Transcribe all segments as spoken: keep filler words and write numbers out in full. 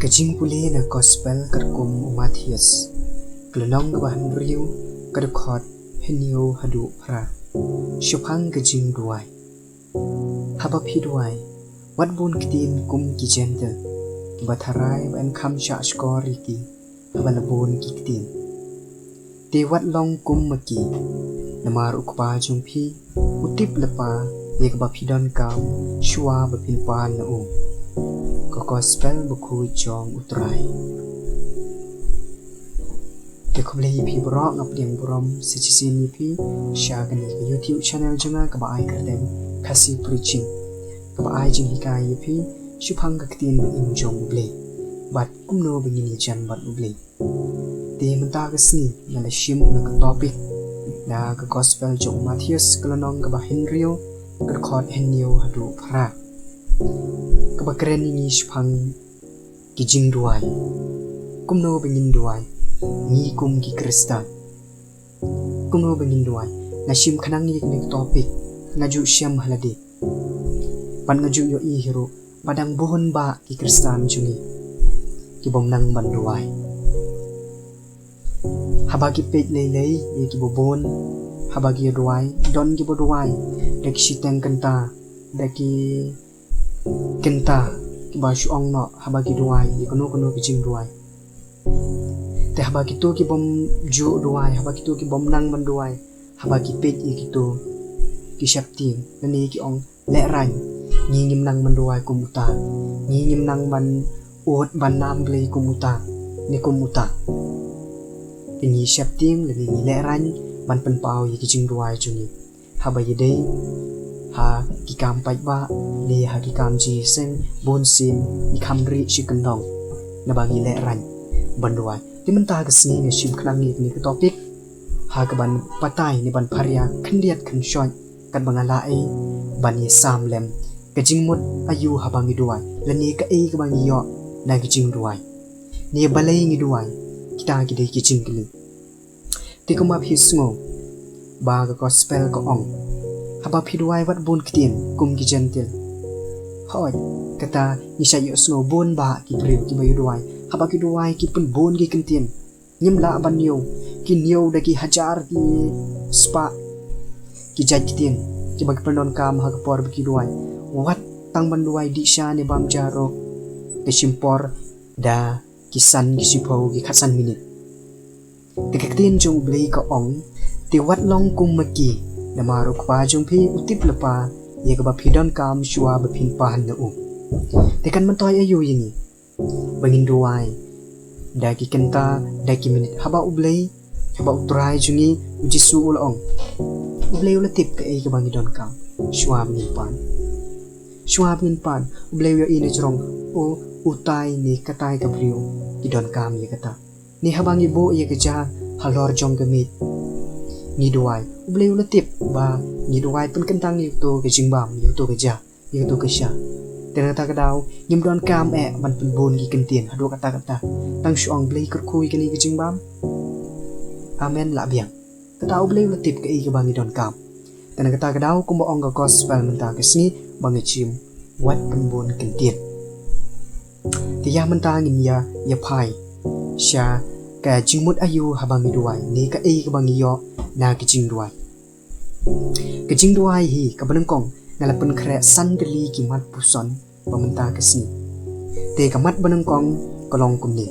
Ka jingpule na Gospel katkum u Mathaios, ka lynnong kaba hynriew, ka dkhot hynñiew haduh phra. Shaphang ka jingduwai. Haba phi duwai, wat bun ktien kum ki Jentil, kiba tharai ba yn kham shahshkor ïa ki haba la bun ki ktien. Te wat long kum ma ki, namar u Kpa jong phi u tip lypa ïa kaba phi donkam shuwa ba phin pan na u. Ka Gospel bakhuid jong u Trai. Te khublei ïa phi baroh, nga pdiang burom sa shisien ïa phi sha kane ka YouTube channel jong nga kaba ai kyrteng Khasi Preaching, kaba ai jinghikai ïa phi shaphang ka ktien ba im jong U Blei bad kumno ba ngin ïajan bad U Blei. Te mynta ka sngi nga la shim na ka topic na ka Gospel jong u Mathaios, ka lynnong kaba hynriew, ka dkhot hynñiew haduh phra, kaba kren ïa ngi shaphang ki jingduwai. Kumno ba ngin duwai ngi kum ki Khristan? Kumno ba ngin duwai? Nga shim khnang ïa kane ka topic, nga ju shem ha lade. Bad nga ju ïohi hi ruh ba dang bun bah ki Khristan jong ngi kibym nang ban duwai. Haba ki peit lei lei ïa kiba bun, haba ki ïa duwai, don kiba duwai da ki shiteng kynta, da ki kynta kiba shu ong noh haba ki duwai ïa kano kano ki jingduwai. Te haba kito kibym ju duwai, haba kito kibym nang ban duwai, haba ki peit ïa kito, ki sheptieng lane ki ong, lehraiñ, ngi ngim nang ban duwai kum uta, ngi ngim nang ban ud ban nam Blei kum uta ne kum uta. Te ngi sheptieng lane ngi lehraiñ ban pynpaw ïa ki jingduwai jong ngi. Haba ïadei ha ki kam paidbah ne ha ki kam jingïaseng, bunsien ngi kham rieh shi kyndong naba ngi lehraiñ ban duwai. Te mynta ka sngi nga shim khnang ïa kane ka topic ha kaban batai ne ban pharia khyndiat khynsoit katba nga lah ei ban ïasam lem, ka jingmut aïu haba ngi duwai, lane kaei kaba ngi ïoh na ka jingduwai, ne balei ngi duwai? Kita ki dei ki jingkylli. Te kumba phi sngew ba ka Gospel ka ong, haba phi duwai wat bun ktien kum ki Jentil. Hooid, kata ngi shait ïohsngew bun bah ki briew kiba ïa duwai, haba ki duwai ki pynbun ki ktien. Ngim lah ban ñiew, ki ñiew da ki hajar ki spah ki jait ktien kiba ki pyndonkam ha ka por ba ki duwai. Wat tang ban duwai dih sha ne bam ja ruh, ka shim por da ki san, ki shiphew, ki khatsan minit. Te ka ktien jong U Blei ka ong, te wat long kum ma ki, namar U Kpa jong phi u tip lypa ïa kaba phi donkam shuwa ba phin pan na u. Te kan myntoi aïu ïa ngi ba ngin duwai da ki kynta, da ki minit, haba U Blei, haba U Trai jong ngi U Jisu u la ong, U Blei u la tip kaei kaba ngi donkam shuwa ba ngin pan. Shuwa ba ngin pan, U Blei u ïohi na jrong, o, utai ne katai ka briew ki donkam ïa kata. Ne haba ngi buh ïa ka ja halor jong ka miej, ngi duwai, U Blei u la tip ba ngi duwai pynkyntang ïa kato ka jingbam, ïa kato ka ja, ïa kato ka sha. Te na kata ka daw ngim donkam eh ban pynbun ki ktien haduh katta katta, tang shu ong, Blei, kyrkhu ïa kane ka jingbam. Amen, lah biang. Kata U Blei u la tip kaei kaba ngi donkam. Te na kata ka daw kumba ong ka Gospel mynta ka sngi ba ngi shim, wat pynbun ktien. Te ïa mynta ngin ïa, ïa phai sha ka jingmut aïu haba ngi duwai ne kaei kaba ngi ïoh na ka jingduwai. Ka jingduwai hi kaba nyngkong nga la pynkhreh san tylli ki mat puson ba mynta ka sngi. Te ka mat ba nyngkong ka long kumne.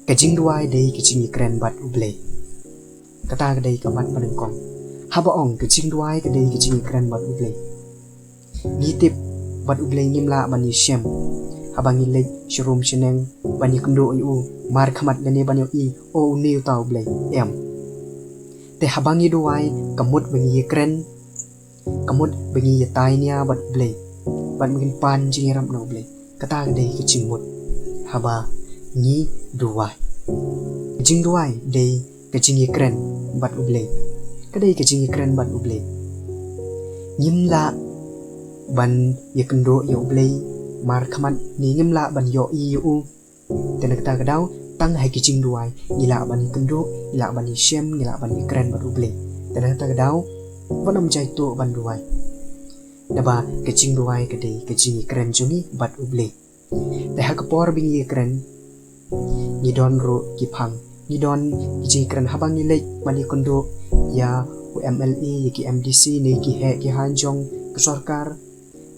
Ka jingduwai dei ka jingïakren bad U Blei. Kata ka dei ka mat ba nyngkong. Haba ong ka jingduwai ka dei ka jingïakren bad U Blei, ngi tip bad U Blei ngim lah ban ïashem haba ngi leit sharum shaneng ban ïakynduh ïa u markhmat lane ban ïohi, o, une uta U Blei, em. Te haba ngi duwai ka mut ba ngi ïakren, ka mut ba ngi ïatai nia bad U Blei, bad ba ngin pan jingïarap na U Blei. Kata ka dei ka jingmut haba ngi duwai. Ka jingduwai dei ka jingïakren bad U Blei. Ka dei ka jingïakren bad U Blei. Ngim lah ban ïakynduh ïa U Blei markhmat ne ngim lah ban ïohi ïa u. Te na kata ka daw tang ha ka jingduwai ngi lah ban ïakynduh, ngi lah ban ïashem, ngi lah ban ïakren bad U Blei. Te na kata ka daw wat nym jaituh ban duwai. Naba ka jingduwai ka dei ka jingïakren jong ngi bad U Blei. Te ha ka por ba ngi ïakren, ngi don ruh ki phang, ngi don ki jingkren haba ngi leit ban ïakynduh ïa u M L A, ïa ki M D C, ne ki heh ki haiñ jong ka sorkar,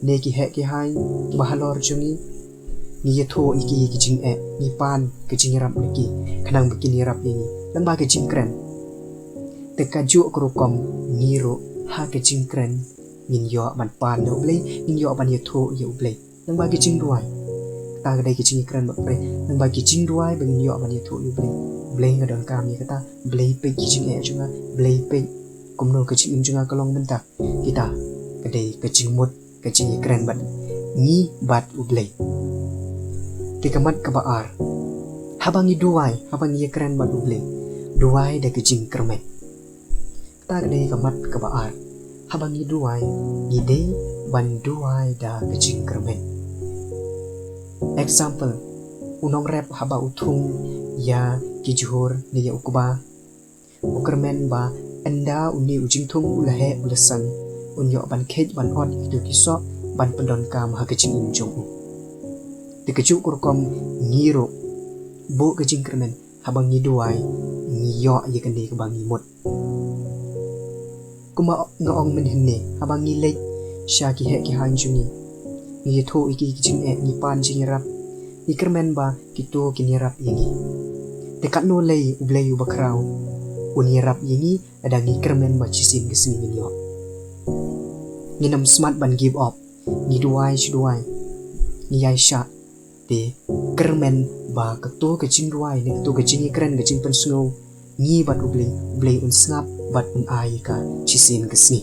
ne ki heh ki haiñ kiba halor jong ngi. Ngi ïathuh ïa ki ïa ki jingeh, ngi pan ka jingïarap na ki khnang ba kin ïarap ïa ngi lyngba ka jingkren. Te kajuh ka rukom ngi ruh ha ka jingkren ngin ïoh ban pan na U Blei, ngin ïoh ban ïathuh ïa U Blei lyngba ka jingduwai. Kata ka dei ka jingkren bad pyrshah lyngba ka jingduwai ba ngin ïoh ban ïathuh ïa U Blei. Blei, nga donkam ïa kata. Blei, peit ki jingeh jong nga. Blei, peit kumno ka jingim jong nga ka long mynta. Kita ka dei ka jingmut, ka jingïakren bad ngi bad U Blei. Te ka mat kaba ar, haba ngi duwai, haba ngi ïakren bad U Blei, duwai da ka jingkyrmen. Kata ka dei ka mat kaba ar. Haba ngi duwai, ngi dei ban duwai da ka jingkyrmen. Example, u nongrep haba u thung ïa ki jhur ne ïa u kba, u kyrmen ba ynda une u jingthung u la heh u la san, un ïoh ban kheit ban ot ïa kito ki soh ban pyndonkam ha ka jingim jong u. Te kajuh ka rukom ngi ruh, buh ka jingkyrmen, haba ngi duwai, ngi ïoh ïa kane kaba ngi mut. Kumba nga ong mynhynne, haba ngi leit sha ki heh ki haiñ jong ngi, ngi ïathuh ïa ki ki jingeh, ngi pan jingïarap, ngi kyrmen ba kito kin ïarap ïa ngi. Te katno lei U Blei uba khraw un ïarap ïa ngi lada ngi kyrmen ba shisien ka sngi ngin ïoh. Ngin ym smat ban give up. Ngi duwai shi duwai, ngi ïaishah. Te kyrmen ba kato ka jingduwai ne kato ka jingïakren, ka jingpynsngew ngi bad U Blei, U Blei un sngap bad un ai ka shisien ka sngi.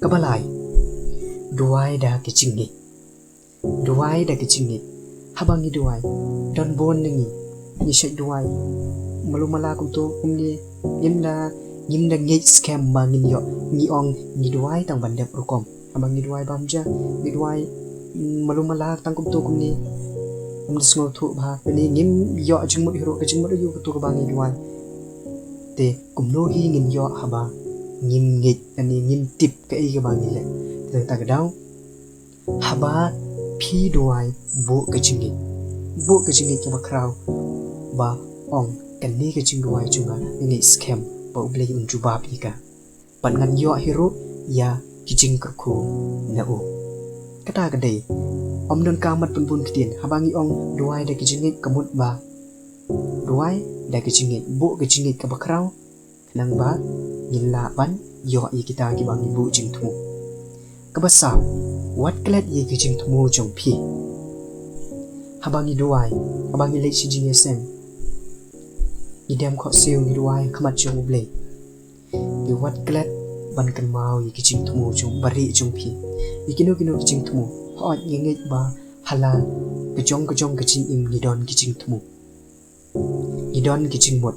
Kaba lai, duwai da ka jingngeit. Duwai da ka jingngeit. Haba ngi duwai, don bun na ngi, ngi shait duwai, malu mala kumto kumne, ngim da, ngim da ngeit skhem ba ngin ïoh. Ngi ong ngi duwai tang ban dep rukom. Haba ngi duwai bam ja, ngi duwai, mm, malu mala tang kumto kumne, ngim da sngewthuh ba, ne ngim ïoh jingmut hi ruh, ka jingmut aïu kato kaba ngi duwai. Te kumno hi ngin ïoh haba ngim ngeit, ne ngim tip kaei kaba ngi leh. Te nangta ka daw, haba phi duwai, buh ka jingngeit. Buh ka jingngeit kaba khraw ba ong, kane ka jingduwai jong nga, nga ngeit skhem ba U Blei un jubab ïa ka. Bad ngan ïoh hi ruh ïa ki jingkyrkhu na u. Kata ka dei. Ym donkam ban pynbun ktien. Haba ngi ong duwai da ka jingngeit, ka mut ba duwai da ka jingngeit, buh ka jingngeit kaba khraw, khnang ba ngin lah ban ïoh ïa kita kiba ngi buh jingthmu. Kaba saw, wat klet ïa ki jingthmu jong phi. Haba ngi duwai, haba ngi leit sha jingïaseng, ngi dem khohsiew, ngi duwai ha khmat jong U Blei, ngi wat klet ban kynmaw ïa ki jingthmu jong, barieh jong phi. Ïa kino kino ki jingthmu. Hooid, ngi ngeit ba ha la ka jong ka jong ka jingim ngi don ki jingthmu, ngi don ki jingmut.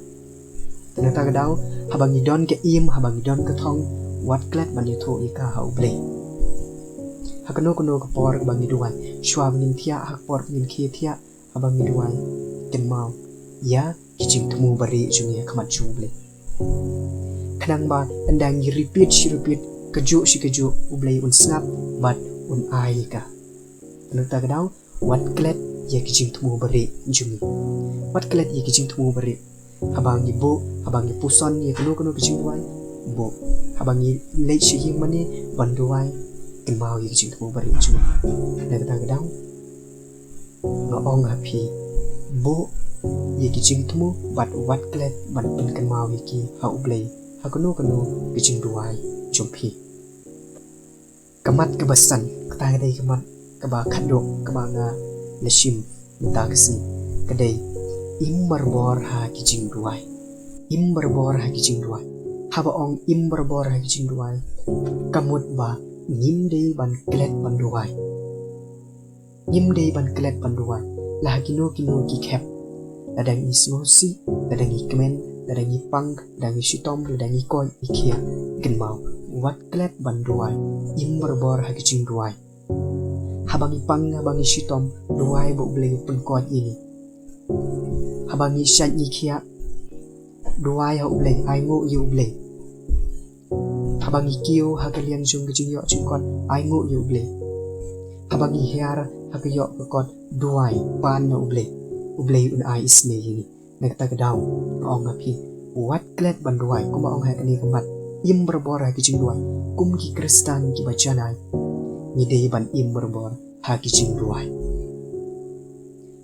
Te nangta ka daw, haba ngi don ka im, haba ngi don ka thong, wat klet ban ïathuh ïa ka ha U Blei. Ha kano kano ka por kaba ngi duwai, shuwa ba ngin thiah, ha ka por ba ngin khie thiah, haba ngi duwai, kynmaw ïa ki jingthmu barieh jong ngi ha khmat jong U Blei. Khnang ba ynda ngi repeat shi repeat, kajuh shi kajuh, U Blei un sngap bad un ai ïa ka. Te nangta ka daw, wat klet ïa ki jingthmu barieh jong ngi. Wat klet ïa ki jingthmu barieh. Haba ngi buh, haba ngi puson ïa kano kano ki jingduwai, buh. Haba ngi leit sha ïing mane ban duwai, kynmaw ïa ki jingthmu barieh jong ngi. Te nangta ka daw, nga ong ha phi, buh ïa ki jingthmu bad wat klet ban pynkynmaw ïa ki ha U Blei ha kano kano ka jingduwai jong phi. Ka mat kaba san, kata ka dei ka mat kaba khatduh kaba nga la shim mynta ka sngi, ka dei im barabor ha ki jingduwai. Im barabor ha ki jingduwai. Haba ong im barabor ha ki jingduwai, ka mut ba ngim dei ban klet ban duwai. Ngim dei ban klet ban duwai la ha kino kino ki khep. Lada ngi sngewsih, lada ngi kmen, lada ngi pang, lada ngi shitom, lada ngi koit ngi khiah, kynmaw, wat klet ban duwai. Im barabor ha ki jingduwai. Haba ngi pang, haba ngi shitom, duwai ba U Blei u pynkoit ïa ngi. Haba ngi shait ngi khiah, duwai ha U Blei, ainguh ïa U Blei. Haba ngi kiew ha ka liang jong ka jingïoh jingkot, ainguh ïa U Blei. Haba ngi hiar ha ka ïoh ka kot duwai pan na U Blei, U Blei un ai isynei ïa ngi. Na kata ka daw nga ong ha phi, wat klet ban duwai, kumba ong ha kane ka mat, im barabor ha ki jingduwai. Kum ki Khristan kiba janai, ngi dei ban im barabor ha ki jingduwai.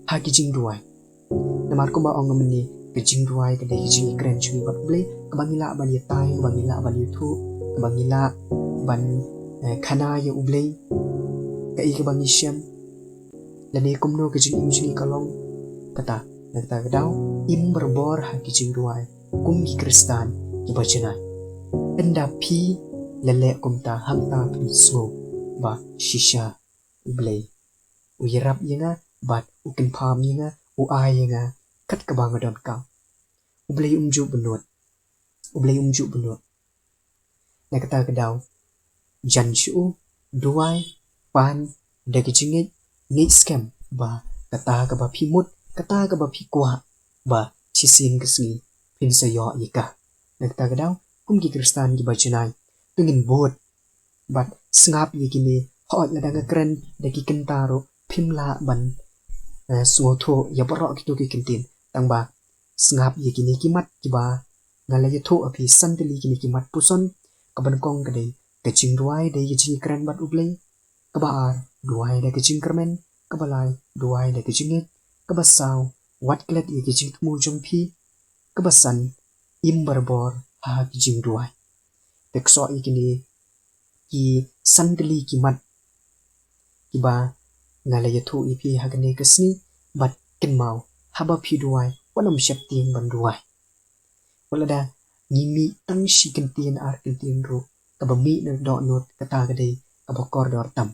Ha ki jingduwai. Namar kumba ong mynne, ka jingduwai ka dei ka jingïakren jong ngi bad U Blei, kaba ngi lah ban ïatai, kaba ngi lah ban ïathuh, kaba ngi lah ban, eh, khana ïa U Blei kaei kaba ngi shem, lane kumno ka jingim jong ngi ka long. Kata, na kata ka daw, im barabor ha ki jingduwai kum ki Khristan kiba janai. Ynda phi la leh kumta, hangta phin sngew ba shisha U Blei u ïarap ïa nga bad u kynpham ïa nga, u ai ïa nga kat kaba nga donkam. U Blei um ju bynnud. U Blei um ju bynnud. Na kata ka daw, jan shuh, duwai pan da ka jingngeit, ngeit skhem ba kata kaba phi mut, kata kaba phi kwah, ba shisien ka sngi phin sa ïoh ïa ka. Na kata ka daw, kum ki Khristan kiba janai, to ngin bud bad sngap ïa kine. Hooid, lada nga kren da ki kynta ruh, phim lah ban, eh, sngewthuh ïa baroh kito ki kyntien. Tang ba sngap ïa kine ki mat kiba nga la ïathuh ha phi, san tylli kine ki mat puson. Kaba nyngkong ka dei ka jingduwai, dei ka jingïakren bad U Blei. Kaba ar, duwai da ka jingkyrmen. Kaba lai, duwai da ka jingngeit. Kaba saw, wat klet ïa ka jingthmu jong phi. Kaba san, im barabor ha ka jingduwai. Te ksoh ïa kine ki san tylli ki mat kiba nga la ïathuh ïa phi ha kane ka sngi, bad kynmaw, haba phi duwai, wat nym sheptieng ban duwai. Wat lada ngi mih tang shi kyntien ar kyntien ruh, kaba mih na dohnud, kata ka dei kaba kordor tam.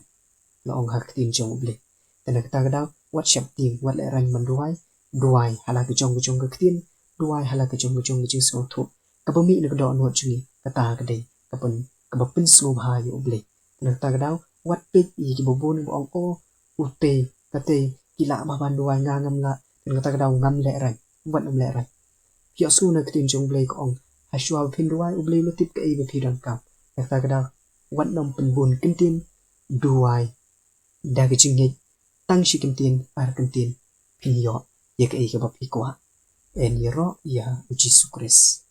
La ong ha ka ktien jong U Blei. Te na kata ka daw, wat sheptieng, wat lehraiñ ban duwai. Duwai ha la ka jong ka jong ka ktien, duwai ha la ka jong ka jong ka jingsngewthuh. Kaba mih na ka dohnud jong ngi, kata ka dei kaba pyn, kaba pynsngewbha ïa U Blei. Te na kata ka daw, wat peit ïa kiba bun ba ong, o, ute, kate ki lah bha ban duwai, nga ngam lah. Te na kata ka daw ngam lehraiñ, wat nym lehraiñ. Phi ïohsngew na ka ktien jong U Blei ka ong, hashwa ba phin duwai, U Blei u la tip kaei ba phi donkam. Na kata ka daw, wat nym pynbun kyntien, duwai da ka jingngeit, tang shi kyntien ar kyntien, phin ïoh ïa kaei kaba phi kwah. Yn ïaroh ïa U Jisu Khrist.